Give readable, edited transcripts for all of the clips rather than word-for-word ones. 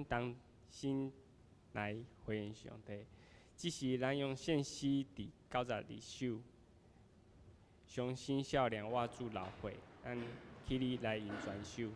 同心來回應上帝。這是咱用獻詩第92首，相信少年我主流血，咱起立來吟全首。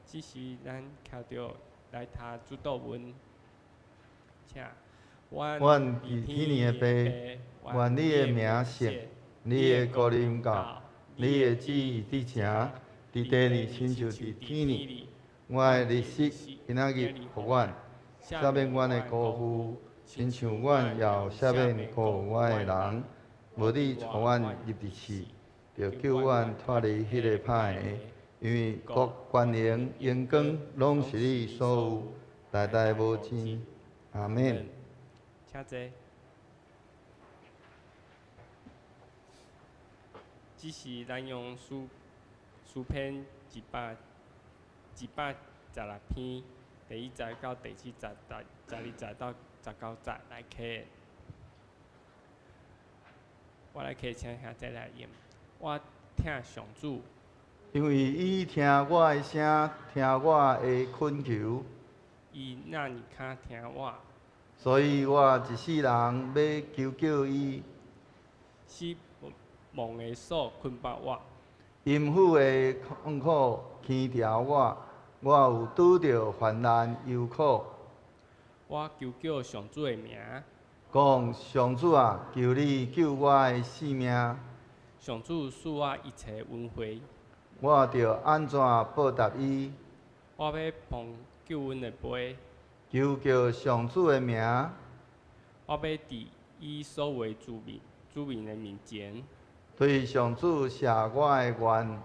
這時咱徛著來讀主禱文，請。阮佇天的父，願你的名聖，你的國臨到，你的旨意佇成，佇地裡親像佇天裡。阮的日食今仔日予阮，赦免阮的辜負，親像阮也有赦免辜負阮的人。無你帶阮入佇試，著救阮脫離彼个歹的。因為國、權能、榮光，攏是你所有，代代無盡。阿們。請坐。這是咱用詩詩篇116篇第一節到第七節，12節到19節來啟。我來啟，請兄弟來念。我疼上主。因為伊聽我的聲，聽我的懇求。伊若爾跤聽我。所以我一世人欲求叫伊。死亡的索捆縛我。陰府的痛苦牽牢我，我有拄著患難憂苦。我求叫上主的名。講上主啊，求你救我的性命。上主賜我一切恩惠。我著按怎報答伊？我欲捧救恩的杯。求叫上主的名。我欲佇伊所有子民的面前。對上主謝我的願。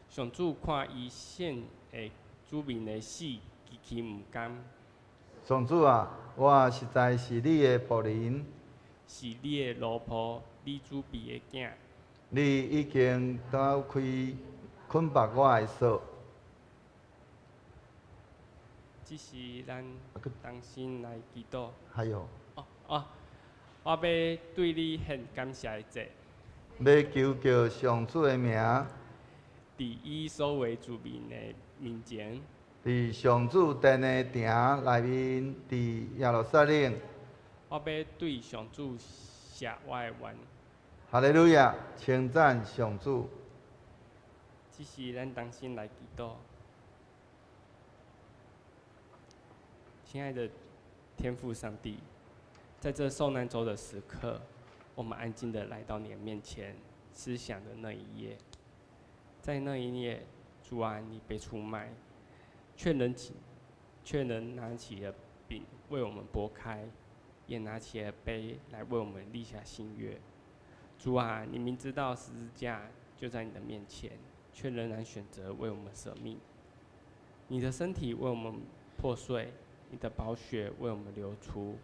上主看伊獻的子民的死，極其毋甘。上主啊，我實在是你的僕人。是你的奴僕，你儲備的囝。你已經打開捆縛我的索。這是咱同心來祈禱。還有。哦哦，我欲對你獻感謝的祭。欲求叫上主的名。佇伊所有子民的面前。佇上主殿的埕內面，佇耶路撒冷。我欲對上主謝我的願。哈利路亞，稱讚上主。這是咱同心來祈禱。親愛的天父上帝，在這受難週的時刻，我們安靜的來到你的面前，思想的那一夜，在那一夜，主啊，你被出賣，卻仍卻能拿起了餅為我們擘開，也拿起了杯來為我們立下新約。主啊，你明知道十字架就在你的面前，卻仍然選擇為我們捨命。你的身體為我們破碎，你的寶血為我們流出，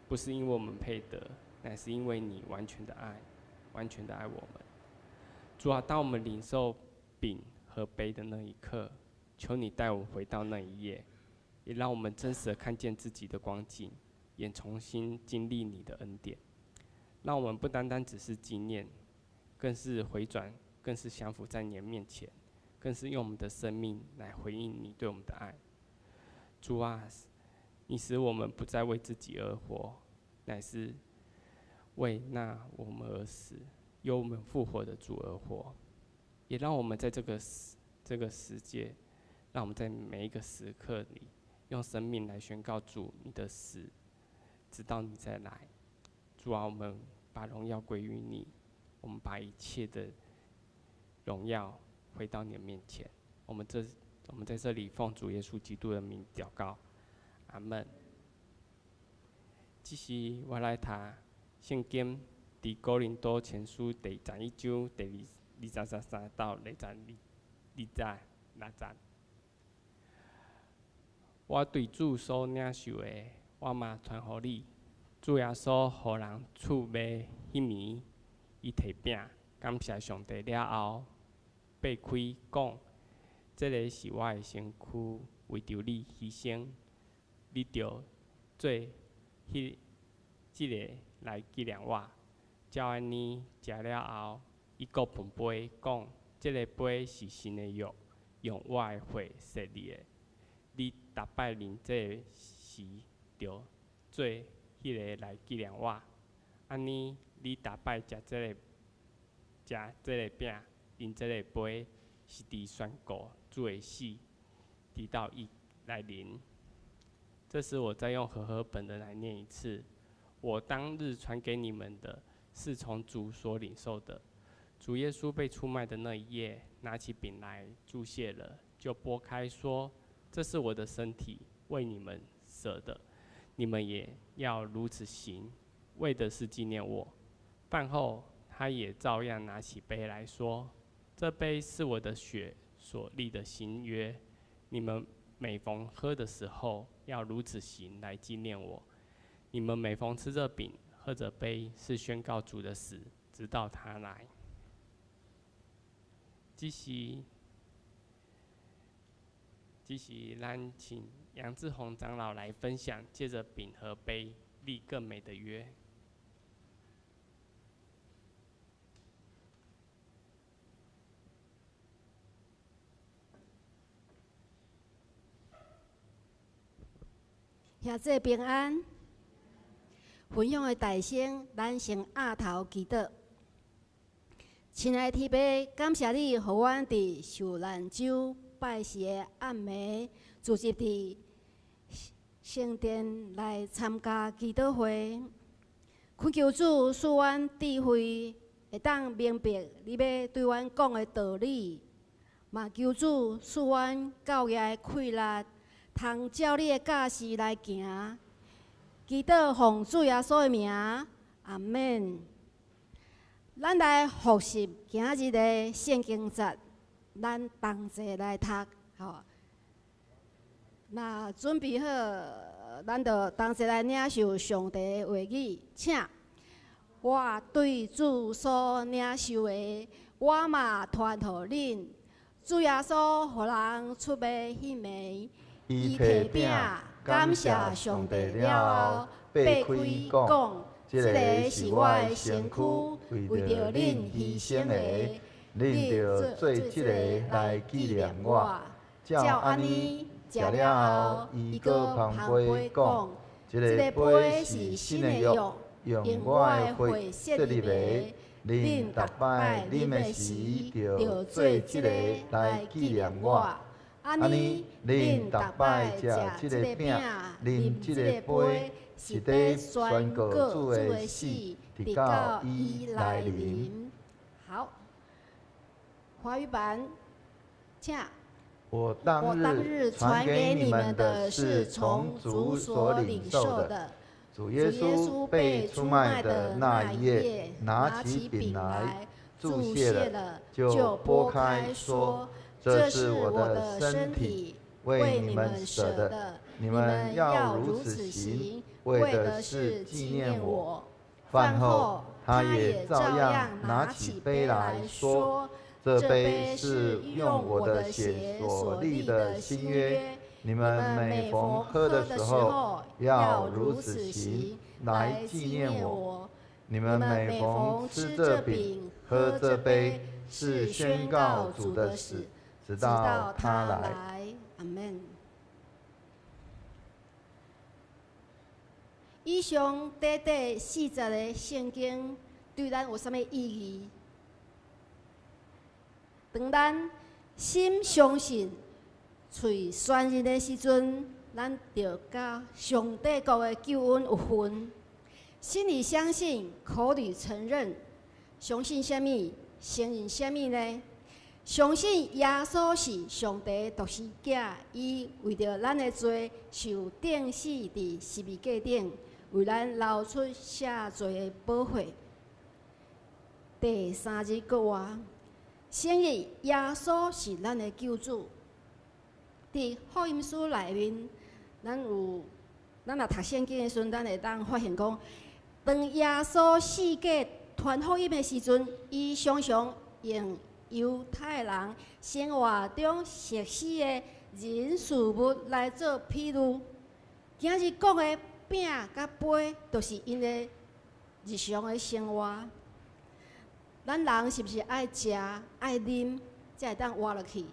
不是因為我們配得，乃是因為你完全的愛，完全的愛我們。主啊，當我們領受餅和杯的那一刻，求你帶我們回到那一夜，也讓我們真實的看見自己的光景，也重新經歷你的恩典。讓我們不單單只是紀念，更是回轉，更是降服在你的面前，更是用我們的生命來回應你對我們的愛。主啊，你使我們不再為自己而活，乃是為那我們而死、由我們復活的主而活。也讓我們在這個世界，讓我們在每一個時刻裡，用生命來宣告主你的死，直到你再來。主啊，我們把榮耀歸於你，我們把一切的榮耀回到你的面前。我們在這裡奉主耶穌基督的名禱告，阿門。這時我來讀聖經，佇哥林多前書第11章第23到22、26節。我對主所領受的，我嘛傳予你。主耶穌予人出賣彼暝，伊提餅，感謝上帝了後，擘開講：這个是我的身軀，為著你犧牲。你著做這个來紀念我。照按呢，食了後，伊閣捧杯講：這个杯是新的約，用我的血設立的。你逐擺啉這个時，著做彼个來紀念我。按呢，你逐擺食這个餅，飲這个杯，是佇宣告主的死，直到伊來臨。這時，我再用和合本的來念一次。我當日傳給你們的，是從主所領受的。主耶穌被出賣的那一夜，拿起餅來，祝謝了，就擘開說：這是我的身體，為你們捨的。你們也要如此行，為的是紀念我。飯後，他也照樣拿起杯來說：這杯是我的血所立的新約，你們每逢喝的時候，要如此行來紀念我。你們每逢吃這餅、喝這杯，是宣告主的死，直到他來。這是咱請楊志宏長老來分享，借著餅和杯立更美的約。兄弟平安，分享的大先，咱先額頭祈禱。親愛的天父，感謝你，予阮佇受難週拜四的暗暝，聚集佇聖殿來參加祈禱會。懇求主賜阮智慧，會當明白你欲對阮講的道理。嘛求主賜阮教業的氣力，通照你的教示來行。祈禱奉主耶穌的名，阿門。咱來複習今日的聖經節，咱同齊來讀，吼。若準備好，咱就同齊來領受上帝的話語，請。我對主所領受的，我嘛傳予恁。主耶穌予人出賣彼暝，伊提餅，感謝上帝了後，擘開講：這个是我的身軀，為著恁犧牲的，恁著做這个來紀念我。照按呢，食了後，伊閣捧杯講：這个杯是新的約，用我的血設立的。恁逐擺啉的時，著做這个來紀念我。按呢，恁逐擺食這个餅，啉這个杯，是佇宣告主的死，直到伊來臨。好，華語版，請。我當日傳給你們的是從主所領受的。主耶穌被出賣的那一夜，拿起餅來，祝謝了，就擘開，說：這是我的身體，為你們捨的，你們要如此行，為的是紀念我。飯後，他也照樣拿起杯來說：這杯是用我的血所立的新約。你們每逢喝的時候，要如此行，來紀念我。你們每逢吃這餅、喝這杯，是宣告主的死，直到他來。阿門。以上短短四節的聖經，對咱有啥物意義？當咱心相信，喙宣認的時陣，咱就佮上帝國的救恩有份。心裡相信，口裡承認，相信啥物？承認啥物呢？相信耶穌是上帝獨生子，伊為著咱的罪受釘死佇十字架頂，為咱流出赦罪的寶血。第三日復活，承認耶穌是咱的救主。佇福音書內面，咱若讀聖經的時陣，咱會當發現講，當耶穌四界傳福音的時陣，伊常常用猶太人生活中熟悉的人事物來做譬喻。今日講的餅佮杯，就是𪜶的日常的生活。咱人是毋是愛食愛啉，才會當活落去？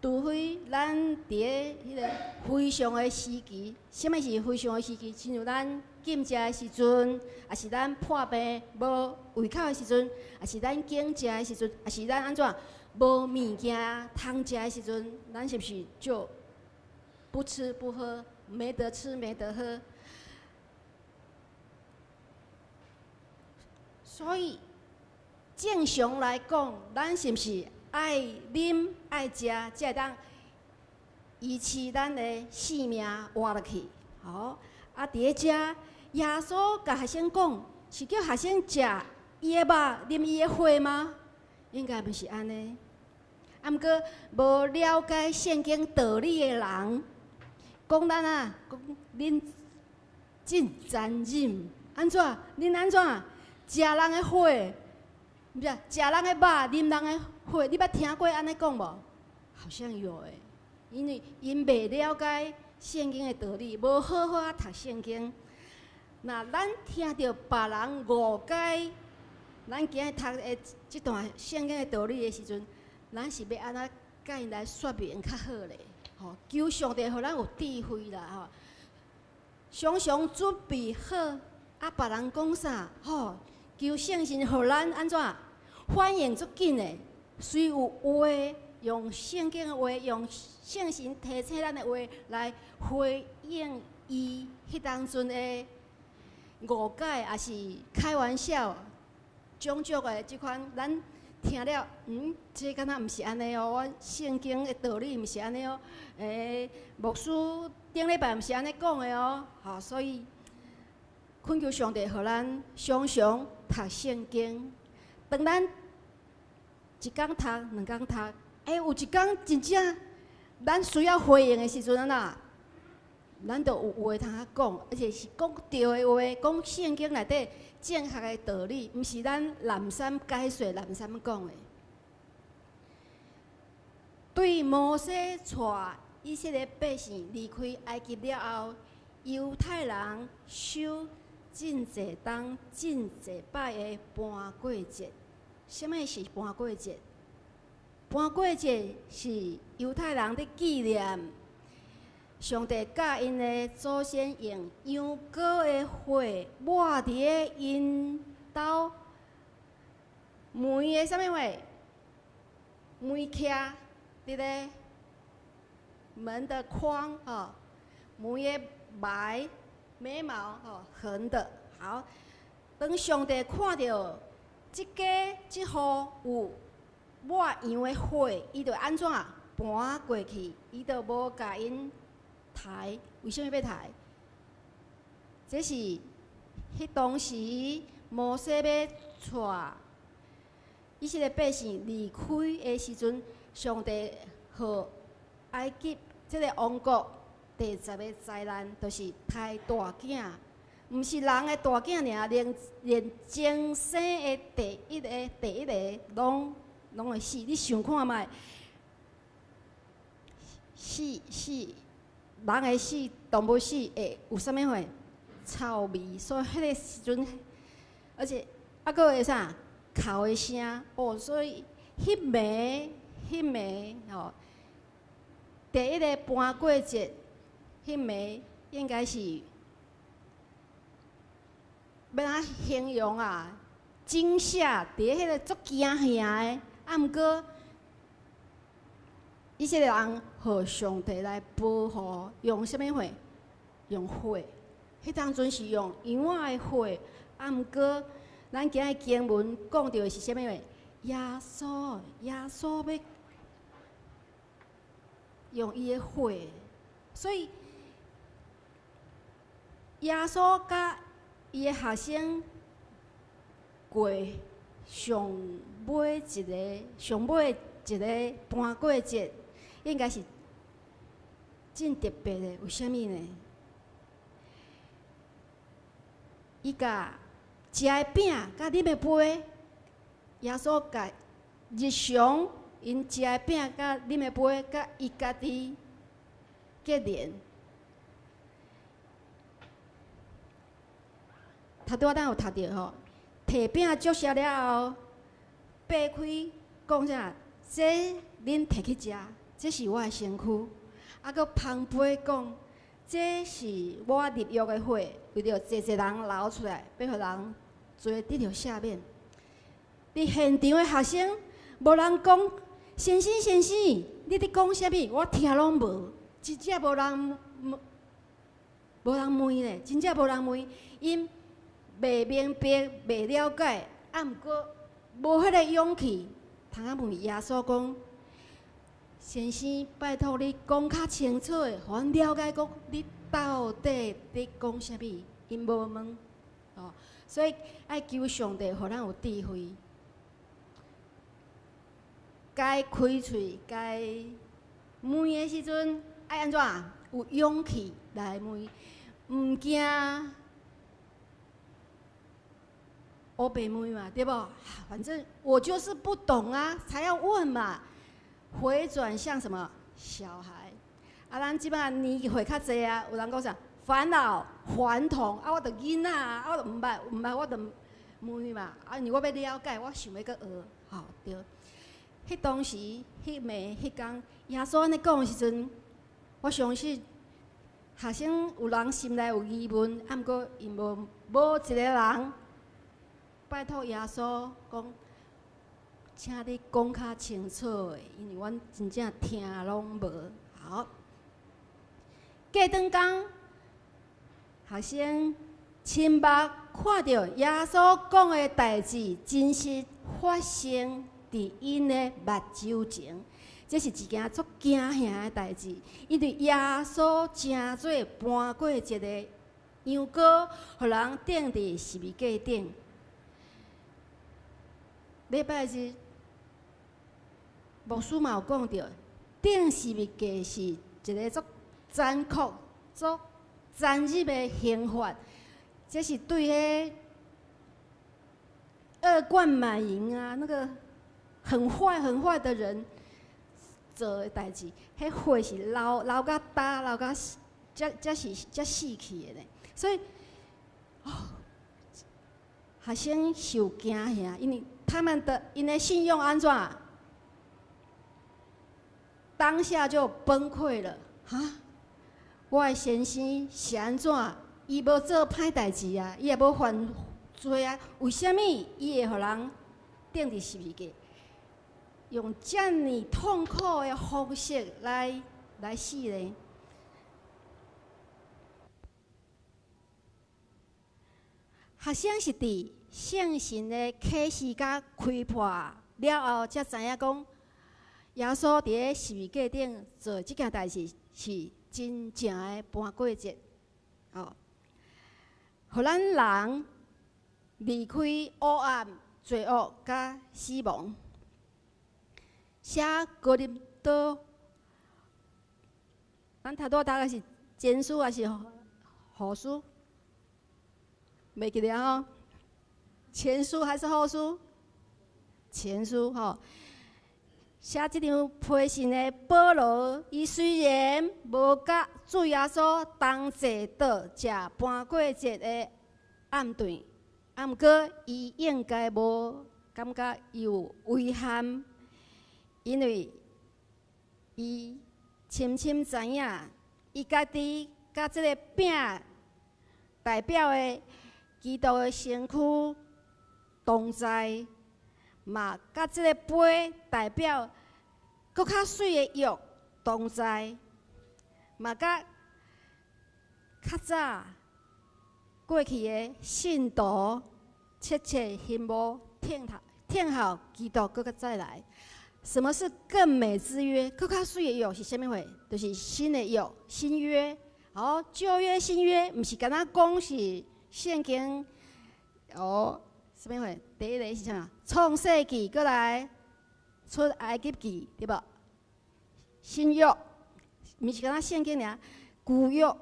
除非咱佇咧彼个非常的時期，啥物是非常的時期？親像咱禁食的時陣，抑是咱破病無胃口的時陣，抑是咱緊食的時陣，抑是咱按怎無物件通食的時陣，咱是毋是就不吃不喝，沒得吃沒得喝？所以正常來講，咱是毋是愛啉愛食，才會當維持咱的性命活落去？吼！啊，佇咧遮，耶穌共學生講，是叫學生食伊的肉，啉伊的血嗎？應該毋是按呢。啊，毋過無了解聖經道理的人，講咱啊，講恁真殘忍，按怎？恁按怎？食人的血，毋是食人的肉，啉人的血，你捌聽過按呢講無？好像有欸，因為𪜶袂了解聖經的道理，無好好仔讀聖經。若咱聽著別人誤解，咱今日讀的這段聖經的道理的時陣，咱是欲按怎共𪜶來說明較好咧？吼，求上帝予咱有智慧啦！吼，常常準備好，啊，別人講啥，吼，求聖神予咱按怎反應足緊的，雖有話用聖經的話，用聖神提醒咱的話來回應伊彼當陣的誤解，抑是開玩笑，種種的這款，咱聽了，這敢若毋是按呢哦，阮聖經的道理毋是按呢哦，牧師頂禮拜毋是按呢講的哦，吼，所以懇求上帝予咱常常讀聖經，當咱一工讀、兩工讀，有一工真正咱需要回應的時陣啊，咱就有話通講，而且是講對的話，講聖經內底正確的道理，毋是咱濫衲解說、濫衲講的。對摩西帶以色列百姓離開埃及了後，猶太人守真濟冬、真濟擺的盤過節。啥物是盤過節？盤過節是猶太人佇紀念上帝教𪜶的祖先用羊羔的血抹佇咧𪜶兜門的啥物話？門徛佇咧門的框吼，門的眉眉毛吼橫的。好，當上帝看著這家這戶有抹羊的血，伊就按怎？盤過去，伊就無共𪜶刣。為啥物欲刣？這是彼當時摩西欲帶以色列百姓離開的時陣，上帝予埃及這个王國第十个災難，就是刣大囝，毋是人的大囝爾，連前生的第一個攏會死。你想看覓？死死人會死，動物死會有啥物貨？臭味。所以彼个時陣，而且猶閣會啥？哭的聲哦，所以彼暝吼，第一个盤過節，彼暝應該是欲按怎形容啊？驚嚇，佇彼个足驚嚇的，啊，毋過以色列人予上帝來保護，用啥物貨？用血。彼當陣是用羊仔的血，啊，毋過咱今日經文講著的是啥物貨？耶穌欲用伊的血，所以耶穌佮伊的學生過上尾一个盤過節，應該是真特別的。為啥物呢？伊共食的餅佮啉的杯，耶穌共日常𪜶食的餅佮啉的杯，佮伊家己結連。頭拄仔咱有讀著吼，提餅祝謝了後，擘開講啥？這恁提去食，這是我的身軀。啊，閣捧杯講，這是我立約的血，為著濟濟人流出來，欲予人罪得著赦免。佇現場的學生，無人講，先生先生，你佇講啥物？我聽攏無，真正無人問咧，真正無人問，𪜶袂明白、袂了解，啊，毋過無彼个勇氣，通仔問耶穌講：先生，拜託你講較清楚的，予阮了解講你到底佇講啥物？𪜶無問，哦，所以愛求上帝，予咱有智慧，該開喙、該問的時陣，愛按怎？有勇氣來問，毋驚烏白問嘛，對無？反正我就是不懂啊，才要問嘛。回轉像什麼小孩？啊，咱這擺年歲較濟啊，有人講啥？返老還童啊，我著囡仔啊，我著毋捌毋捌，我著問嘛。啊，因為我欲了解，我想欲閣學，吼對。彼當時、彼暝、彼工，耶穌按呢講的時陣，我相信學生有人心內有疑問，啊，毋過𪜶無一個人拜託耶穌講，請你講較清楚的，因為阮真正聽攏無。好，過轉工，學生親目看著耶穌講的代誌真實發生佇𪜶的目睭前，這是一件足驚嚇的代誌。因為耶穌成做盤過節的羊羔，予人釘佇十字架頂。禮拜日，牧師嘛有講著，釘十字架是一个足殘酷、足殘忍的刑罰，這是對彼惡貫滿盈啊，那個很壞、很壞的人做的代誌。彼血是流流甲焦，流甲才是才死去的呢。所以，哦，學生受驚嚇，因為他們的𪜶的信用按怎？當下就崩潰了。哈！我的先生是按怎？伊無做歹代誌啊，伊也無犯罪啊，為啥物伊會予人釘佇十字架？用遮爾痛苦的方式來死呢？學生是佇聖神的啟示佮開破了後，才知影講，耶穌佇咧十字架頂做這件代誌是真正的盤過節，哦，予咱人離開黑暗、罪惡佮死亡。寫哥林多，咱頭拄仔讀的是前書還是後書？袂記得吼。前書還是後書？前書吼。寫這張批信的保羅，伊雖然無佮主耶穌同齊倒食盤過節的暗頓，啊，毋過伊應該無感覺有遺憾，因為伊深深知影，伊家己佮這个餅代表的基督的身軀同在。嘛，佮這个杯代表閣較媠的約同在，嘛佮較早過去的信徒切切希望聽候聽候基督閣閣再來。什麼是更美之約？閣較媠的約是啥物貨？就是新的約、新約。好，舊約、新約，毋是干焦講是聖經哦。啥物貨？第一個是啥？創世紀閣來出埃及記，對無？新約，毋是干焦聖經爾，舊約、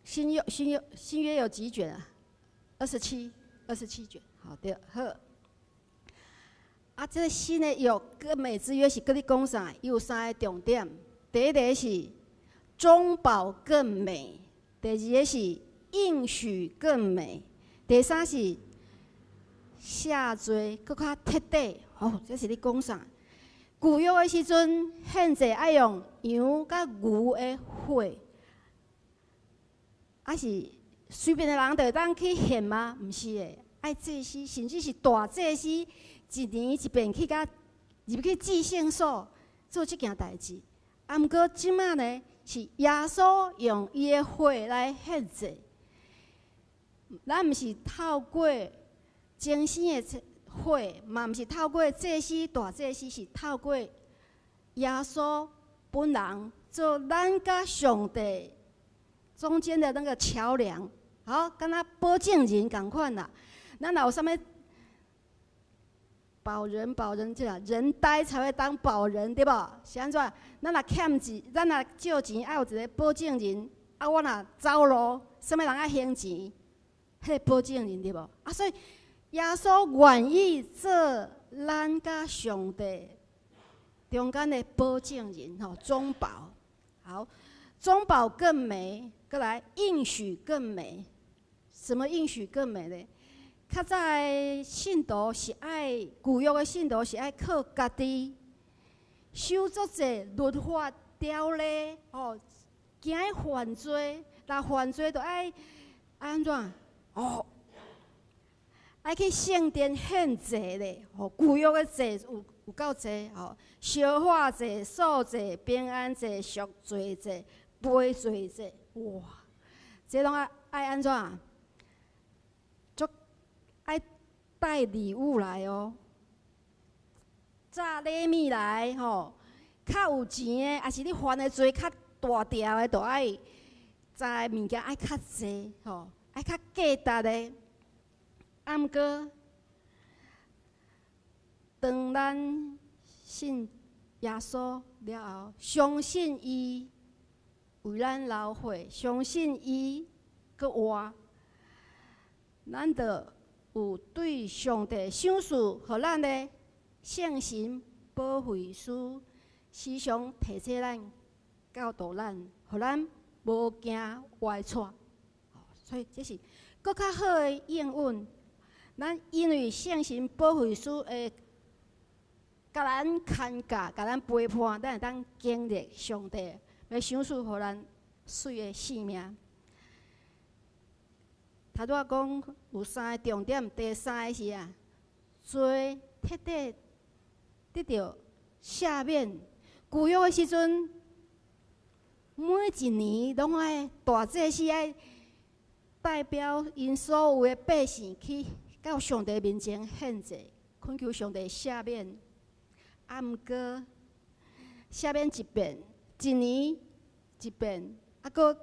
新約、新約、新約有幾卷啊？27，27卷。好對，好。啊，這个新的約，更美之約是閣咧講啥？有三个重點。第一个是中保更美，第二个是應許更美，第三是赦罪閣較徹底。哦，這是咧講啥？舊約的時陣，獻祭愛用羊佮牛的血，啊是隨便的人就會當去獻嗎？毋是的，愛祭司，甚至是大祭司，一年一遍去共入去至聖所做這件代誌。啊，毋過這馬呢，是耶穌用伊的血來獻祭，咱毋是透過精神的血，嘛毋是透過祭司、大祭司，是透過耶穌本人做咱佮上帝中間的那個橋樑。好，敢若保證人仝款啦。咱若有啥物保人、保人這個人呆才會當保人，對無？是按怎？咱若欠錢，咱若借錢，愛有一个保證人。啊，我若走路，啥物人愛還錢？彼个保證人對無？啊，所以耶穌願意做咱佮上帝中間的保證人，吼，中保。好，中保更美，閣來應許更美。什麼應許更美呢？較早的信徒是愛舊約的信徒是愛靠家己守足濟律法條例，吼，驚伊犯罪，若犯罪就愛按怎？哦，愛去聖殿獻祭咧，吼，舊約的祭有夠濟，吼，燒化祭、素祭、平安祭、贖罪祭、賠罪祭，哇，這攏愛按怎？愛帶禮物來哦，紮禮物來吼，較有錢的，抑是你犯的罪較大條的，就愛紮的物件愛較濟吼，愛較價值的。啊，毋過，當咱信耶穌了後，相信伊為咱流血，相信伊閣活，咱就有對上帝賞賜予咱的聖神保惠師，時常提醒咱、教導咱，予咱無驚歪跩。所以這是閣較好的應允。咱因為聖神保惠師會共咱牽教、共咱陪伴，咱會當經歷上帝欲賞賜予咱媠的生命。頭拄仔講有三个重點，第三个是啊，罪徹底得著赦免。舊約的時陣，每一年攏愛大祭司愛代表𪜶所有的百姓去到上帝面前獻祭，懇求上帝赦免。啊，毋過赦免一遍，一年一遍，啊，閣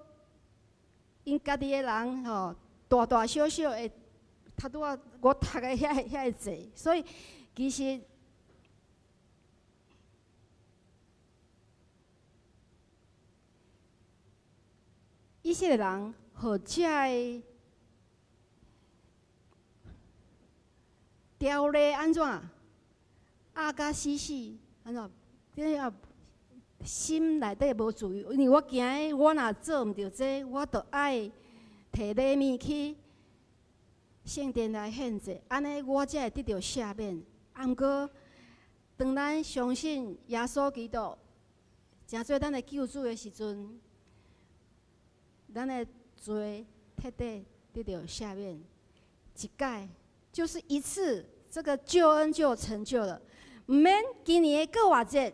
𪜶家己的人吼，大大小小的，拄拄仔我讀的遐遐濟，所以其實以色列人予這个條例按怎壓甲死死，按怎？這啊心內底無自由，因為我驚我若做毋著這，我著愛提禮物去聖殿來獻祭，按呢我才會得著赦免。啊，毋過當咱相信耶穌基督，成做咱的救主的時陣，咱的罪徹底得著赦免，一擺就是一次，這個救恩就成就了。毋免今年的復活節，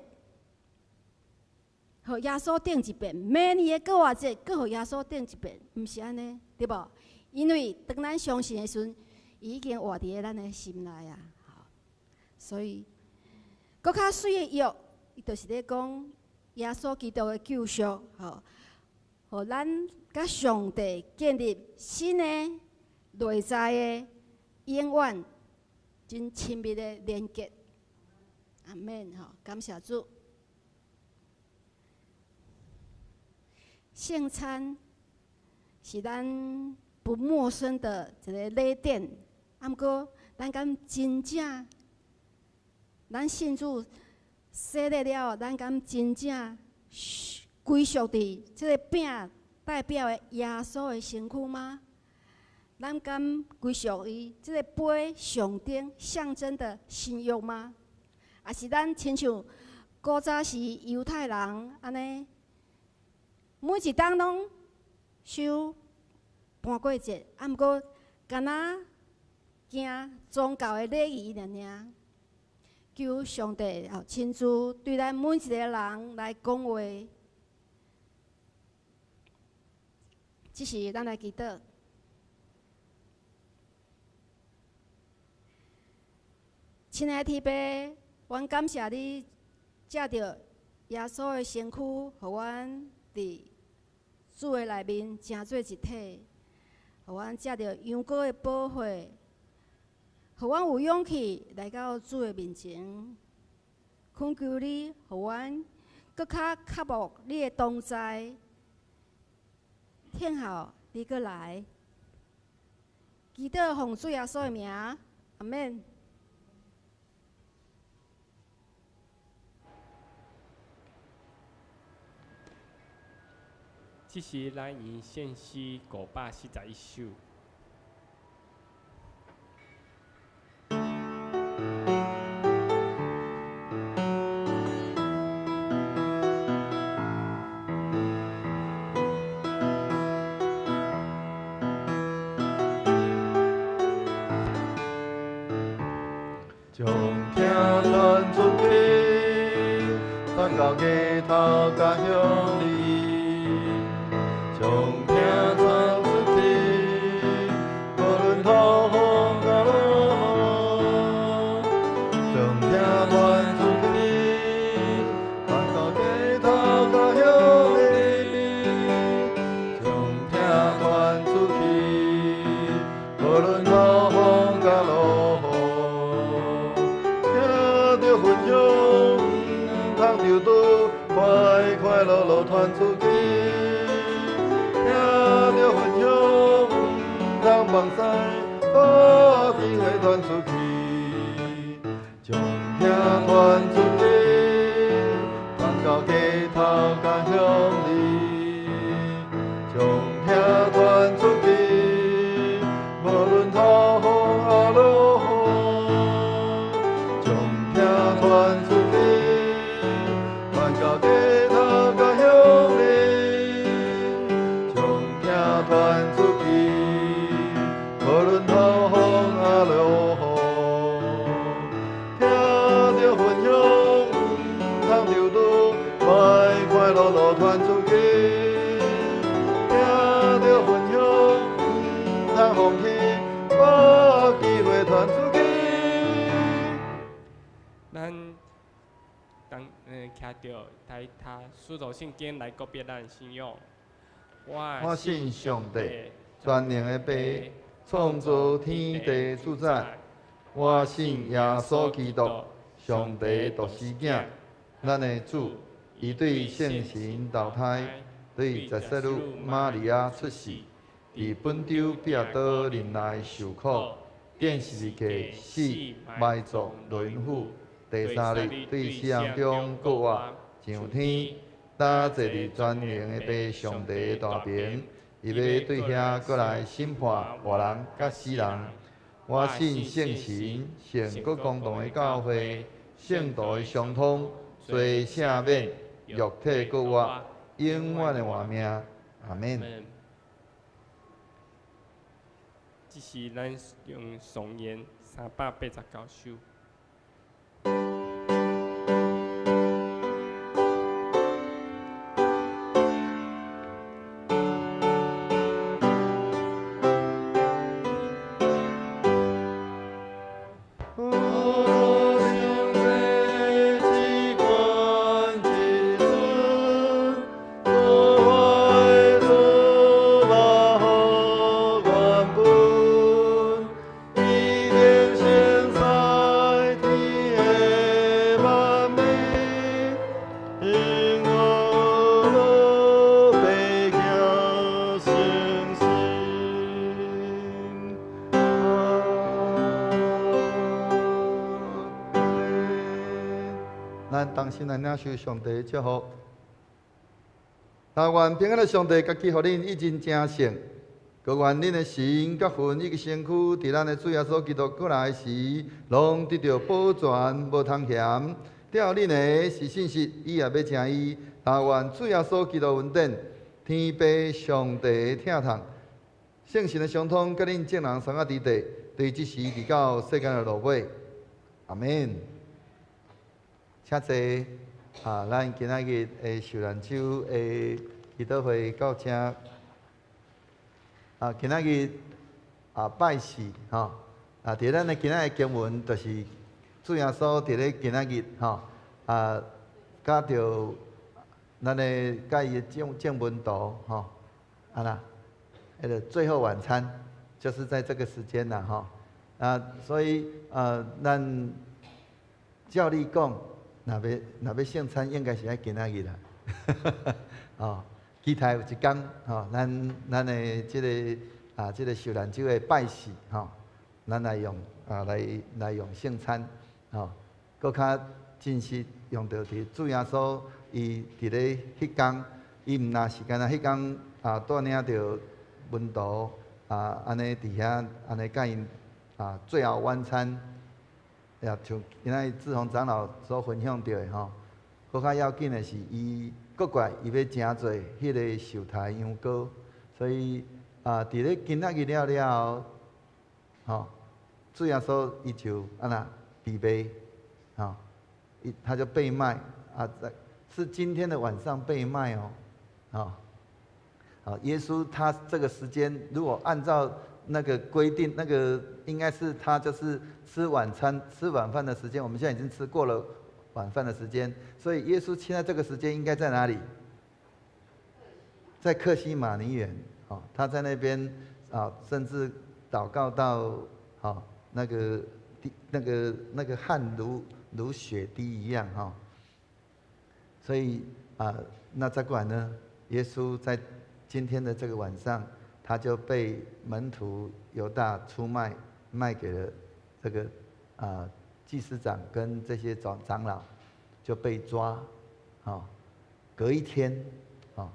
予耶穌釘一遍；明年的復活節，閣予耶穌釘一遍，毋是按呢，對無？因為當咱相信的時陣，伊已經活佇咧咱的心內啊。所以，閣較媠的約，伊就是咧講耶穌基督的救贖，吼，予咱佮上帝建立新的內在的永遠真親密的連結。阿們吼，感謝主。聖餐是咱不陌生的一个禮典，啊，毋過咱敢真正，咱信主洗禮了，咱敢真正歸屬佇這个餅代表的耶穌的身軀嗎？咱敢歸屬於這个杯象徵象徵的新約嗎？抑是咱親像古早時猶太人按呢，每一冬攏守盤過節，啊，毋過敢若行宗教的禮儀爾爾。求上帝哦親自對咱每一个人來講話。這時咱來祈禱。親愛的天父，阮感謝你藉著耶穌的身軀，予阮佇主的內面成做一體，予阮藉著羊羔的寶血，予阮有勇氣來到主的面前，懇求你，予阮閣較渴慕你的同在，聽候你閣來。祈禱奉主耶穌的名，阿們。這時咱用獻詩541首。將疼傳出去，傳到街頭佮鄉里，將疼傳出去，無論透風佮落雨，將疼傳出去，傳到街頭佮鄉里，將疼傳出去，無論透風佮落雨，聽著分享，毋通丟倒，快快樂樂傳出去。聽著分享，毋通放屎，把機會傳出去，將疼傳出去，傳到街頭佮鄉里，將疼傳出去，無論透風抑落雨，將疼傳出去，傳到街頭佮鄉里，將疼傳出去，無論透風抑落雨，聽著分享，毋通丟倒，快快樂樂傳出去，聽著分享，毋通放棄，把機會傳出去。咱當徛著來讀使徒聖經來告別咱信仰。我信上帝，全能的父，創造天地主宰。我信耶穌基督，上帝獨生囝，咱的主，伊對聖神投胎，對十聖女瑪利亞出世，佇本丟彼拉多忍耐受苦，釘十字架死埋葬輪斧，第三日對死人中復活，上天，搭坐佇全能的父上帝大爿，伊欲對遐閣來審判活人佮死人。我信聖神、聖閣公同的教會、聖徒的相通、罪赦免、肉體復活、永遠的活命。阿們。這是咱用頌言389首。咱同心來領受上帝的祝福。但願平安的上帝，家己予恁一人成聖，閣願恁的神佮魂以及身軀，佇咱的主耶穌基督閣來時，攏得著保全，無通嫌。吊恁的是信實，伊也欲成伊。但願主耶穌基督恩典、天父上帝的疼痛、聖神的相通，佮恁眾人三個佇地，對這時直到世間的落尾。阿們。請坐啊！咱今仔日的受難週的祈禱會到這。啊，今仔日啊拜四吼，啊，佇咱的今仔日經文，就是主耶穌佇咧今仔日吼啊，佮著咱的佮伊的眾眾門徒吼，啊啦，彼个最後晚餐就是在這個時間啦吼，啊，所以咱照理講。若欲聖餐，應該是愛今仔日啦。哦，期待有一工吼，咱的這个啊，這个受難週的拜四吼，咱來用啊來來用聖餐吼，閣較真實用著佇主耶穌伊佇咧彼工，伊毋若是干焦彼工啊帶領著門徒啊，按呢佇遐按呢佮𪜶啊最後晚餐。也像今仔日志宏長老所分享著的吼，閣較要緊的是，伊閣過來，伊欲成做彼个受刣羊羔，所以啊，佇咧今仔日了了後，吼，主耶穌伊就按怎被賣，吼，伊他就被賣啊，在是今天的晚上被賣哦，吼，好，耶穌他這個時間如果按照那個規定，那個應該是他就是吃晚餐、吃晚飯的時間。我們現在已經吃過了晚飯的時間，所以耶穌現在這個時間應該在哪裡？在客西馬尼園，哦，他在那邊啊，甚至禱告到哦那個滴那個汗如血滴一樣哈。所以啊，那再過來呢？耶穌在今天的這個晚上，他就被門徒猶大出賣，賣給了這個啊祭司長跟這些長老，就被抓，哦，隔一天，哦，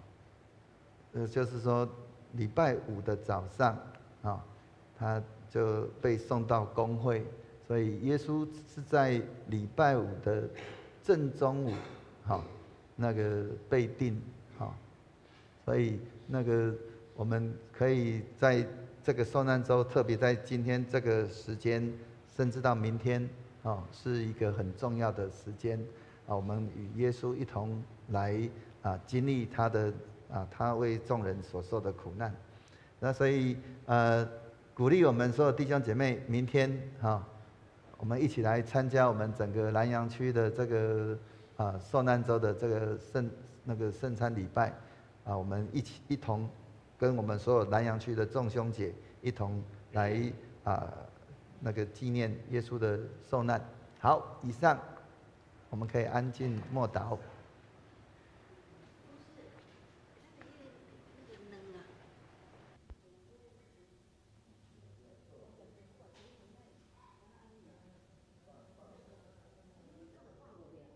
就是說禮拜五的早上，啊，他就被送到公會，所以耶穌是在禮拜五的正中午，好，那個被釘，好，所以那個。我們可以在這個受難週，特別在今天這個時間，甚至到明天，哦，是一個很重要的時間，啊，我們與耶穌一同來啊經歷他的啊，他為眾人所受的苦難。那所以鼓勵我們所有弟兄姐妹，明天哈，我們一起來參加我們整個南陽區的這個受難週的這個聖餐禮拜啊，我們一起一同跟我們所有南洋區的眾兄姐一同來紀念耶穌的受難。好，以上我們可以安靜默禱。